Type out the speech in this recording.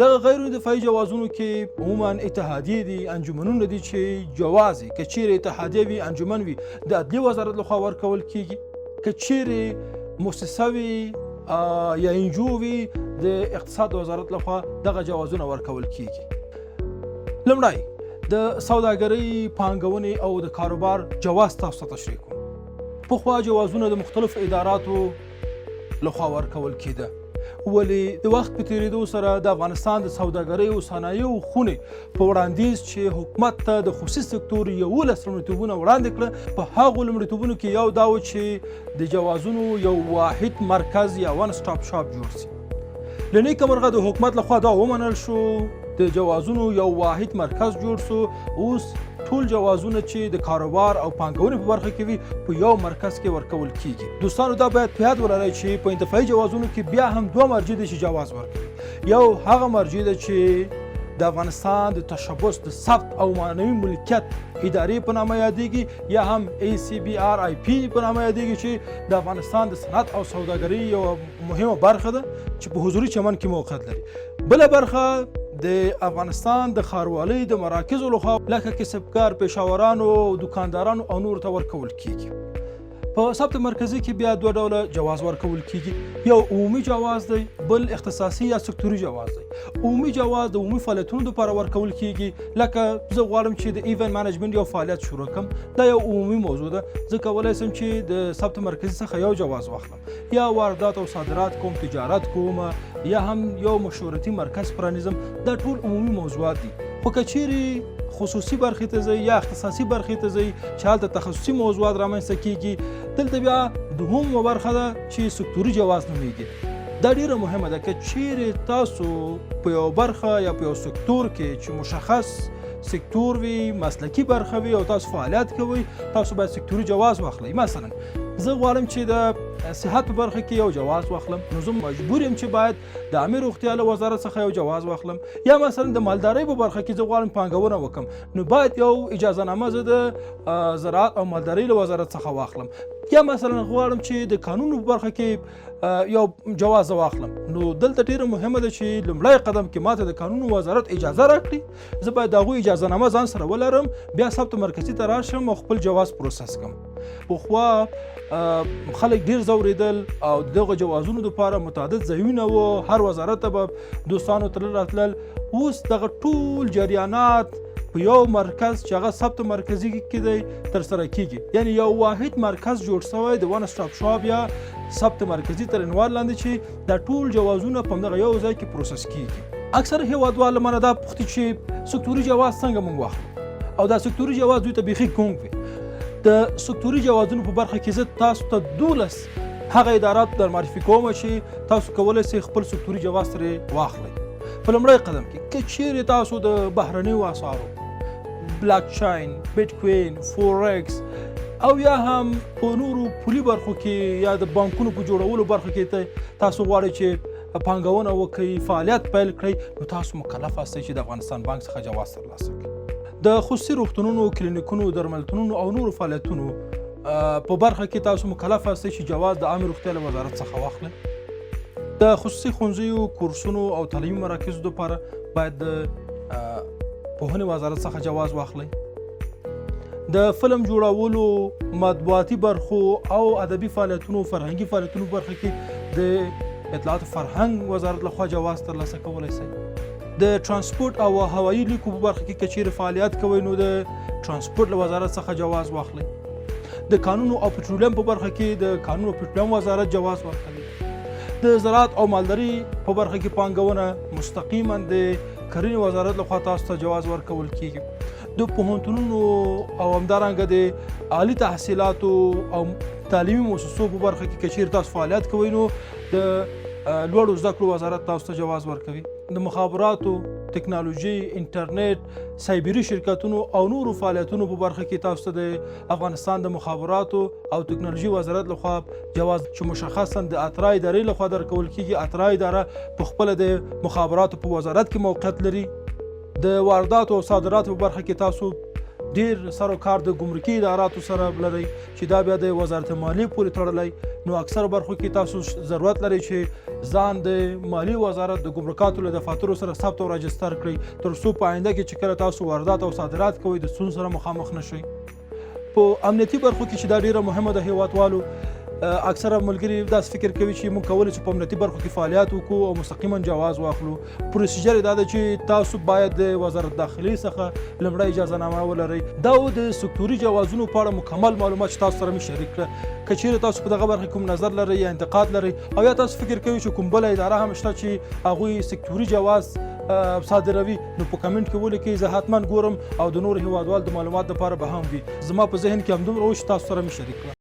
دغه غیر انتفاعي جوازونو کې عموما اتحادیې دي، انجمنونه دي چې جواز یې که چیرې اتحادیه وي، انجمن وي، د عدلي وزارت لخوا ورکول کیږي. که چیرې موسسه وي یا انجو وي، د اقتصاد وزارت لخوا دغه جوازونه ورکول کیږي. لومړی د سوداګرۍ، پانګونې او د کاروبار جواز تاسو ته تشریح کوم. پخوا جوازونه د مختلفو اداراتو لخوا ورکول کیده، ولې د وخت په تیریدو سره د افغانستان د سوداګرۍ او صنایعو خونې په وړاندیز چې حکومت ته د خصوصي سکتور 11 لومړیتوبونه وړاندې کړه، په هغو لومړیتوبونو کې یو دا و چې د جوازونو یو واحد مرکز یا one stop shop جوړ شي. له نیکه مرغه د حکومت لخوا دا ومنل شو، د جوازونو یو واحد مرکز جوړ شو. اوس ټول جوازونه چې د کاروبار او پانګونې په برخه کې وي، په یو مرکز کې ورکول کیږي. دوستانو، دا باید په یاد ولرئ چې په انتفاعي جوازونو کې بیا هم دوه مرجع دي چې جواز ورکوي. یو هغه مرجع ده چې د افغانستان د تشبث د ثبت او معنوي ملکیت ادارې په نامه یادېږي، یا هم ACBRIP په نامه یادېږي، چې د افغانستان د صنعت او سوداګرۍ یو مهمه برخه ده چې په حضوري چمن کې موقعیت لري. بله برخه د افغانستان د ښاروالۍ د مراکزو لخوا، لکه کسبګار، پیشاورانو، دکاندارانو او نورو ته ورکول کیږي. په ثبت مرکزي کې بیا دوه ډوله جواز ورکول کیږي. یو عمومي جواز دی، بل اختصاصي یا سکتوري جواز دی. عمومي جواز د عمومي فعالیتونو لپاره ورکول کیږي، لکه زه غواړم چې د event management یو فعالیت شروع کړم، دا یو عمومي موضوع ده، زه کولای شم چې د ثبت مرکزي څخه یو جواز واخلم، یا واردات او صادرات کوم، تجارت کوم، یا هم یو مشورتي مرکز پرانیزم. دا ټول عمومي موضوعات دي. خو که چیرې خصوصي برخې ته ځئ یا اختصاصي برخې ته ځئ چې هلته تخصصي موضوعات رامنځته کیږي، دلته بیا دوهمه برخه ده چې سکتوري جواز نومیږي. دا ډیره مهمه ده که چیرې تاسو په یو برخه یا په یو سکتور کې چې مشخص سکتور وي، مسلکي برخه وي او تاسو فعالیت کوئ، تاسو باید سکتوري جواز واخلئ. مثلا زه غواړم چې د صحت په برخه کې یو جواز واخلم، نو زه مجبور یم چې باید د عامې روغتیا له وزارت څخه یو جواز واخلم. یا مثلا د مالدارۍ په برخه کې زه غواړم پانګونه وکړم، نو باید یو اجازه نامه زه د زراعت او مالدارۍ له وزارت څخه واخلم. یا مثلا غواړم چې د کانونو په برخه کې یو جواز واخلم، نو دلته ډیره مهمه ده چې لومړی قدم کې ماته د کانونو وزارت اجازه راکړي، زه باید د هغوی اجازه نامه ځان سره ولرم، بیا ثبت مرکزي ته راشم او خپل جواز پروسس کړم. پخوا خلک ډیر ځورېدل او دغه جوازونو لپاره متعدد ځایونه وو، هر وزارت ته به دوستانو تلل راتلل. اوس دغه ټول جریانات په یو مرکز چې هغه ثبت مرکزي کې دی تر سره کیږي، یعنی یو واحد مرکز جوړ شوی د one stop shop یا ثبت مرکزي تر عنوان لاندې چې دا ټول جوازونه په همدغه یو ځای کې پروسس کیږي. اکثر هیوادوال له منه دا پوښتي چې سکتوري جواز څنګه موږ واخلو، او دا سکتوري جواز دوی ته بیخي ګونګ وي. د سکتوري جوازونو په برخه کې زه تاسو ته 12 هغه ادارات در معرفي کوم چې تاسو کولی شئ خپل سکتوري جواز ترې واخلئ. په لومړی قدم کې که چیرې تاسو د بهرنیو اسعارو، بلاکچین، بیټکوین، فورکس او یا هم په نورو پولي برخو کې یا د بانکونو په جوړولو برخه کې تاسو غواړئ چې پانګونه وکړئ، فعالیت پیل کړئ، نو تاسو مکلف یاستئ چې د افغانستان بانک څخه جواز ترلاسه کړئ. د خصوصي روغتونونو، کلینیکونو، درملتونونو او نورو فعالیتونو په برخه کې تاسو مکلف یاستئ چې جواز د عامې روغتیا له وزارت څخه واخلئ. د خصوصي ښوونځیو، کورسونو او تعلیمي مراکزو لپاره باید د پوهنې وزارت څخه جواز واخلئ. د فلم جوړولو، مطبوعاتي برخو او ادبي فعالیتونو، فرهنګي فعالیتونو برخه کې د اطلاعات فرهنګ وزارت لخوا جواز ترلاسه کولی شئ. د ترانسپورت او هوایي لیکو په برخه کې که چیرې فعالیت کوئ، نو د ترانسپورت له وزارت څخه جواز واخلئ. د کانونو او پټرولیم په برخه کې د کانونو او پټرولیم وزارت جواز ورکوي. د زراعت او مالداري په برخه کې پانګونه مستقیما د کرنې وزارت لخوا تاسو ته جواز ورکول کیږي. د پوهنتونونو او همدارنګه د عالي تحصیلاتو او تعلیمي موسسو په برخه کې که چیرې تاسو فعالیت کوئ، نو د لوړو زده کړو وزارت تاسو ته جواز ورکوي. د مخابراتو، ټکنالوژي، انټرنیټ، سایبري شرکتونو او نورو فعالیتونو په برخه کې تاسو ته د افغانستان د مخابراتو او ټکنالوژي وزارت لخوا جواز چې مشخصا د اترا ادارې لخوا درکول کیږي. اترا اداره په خپله د مخابراتو په وزارت کې موقعیت لري. د وارداتو او صادراتو په برخه کې تاسو ډیر سر او کار د ګمرکي اداراتو سره لرئ چې دا بیا د وزارت مالیې پورې تړلی، نو اکثر برخو کې تاسو ضرورت لرئ چې ځان د مالی وزارت د ګمرکاتو له دفاترو سره ثبت او راجستر کړئ، تر څو په آینده کې چې کله تاسو واردات او صادرات کوئ د ستونزو سره مخامخ نه شئ. په امنیتي برخو کې چې دا ډیره مهمه ده، هیوادوالو اکثره ملګري داسې فکر کوي چې موږ کولی شو په امنیتي برخو کې فعالیت وکړو او مستقیما جواز واخلو. پروسیجر دا ده چې تاسو باید د وزارت داخلي څخه لومړی اجازه نامه ولرئ. دا و د سکتوري جوازونو په اړه مکمل معلومات چې تاسو سره مې شریک کړه. که چیرې تاسو په دغه برخه کې کوم نظر لرئ یا انتقاد لرئ او یا تاسو فکر کوئ چې کوم بله اداره هم شته چې هغوی سکتوري جواز صادروي، نو په کمنټ کې ولیکئ، زه حتما ګورم او د نورو هیوادوالو د معلومات لپاره به هم وي. زما په ذهن کې همدومره و چې تاسو سره مې شریک کړه.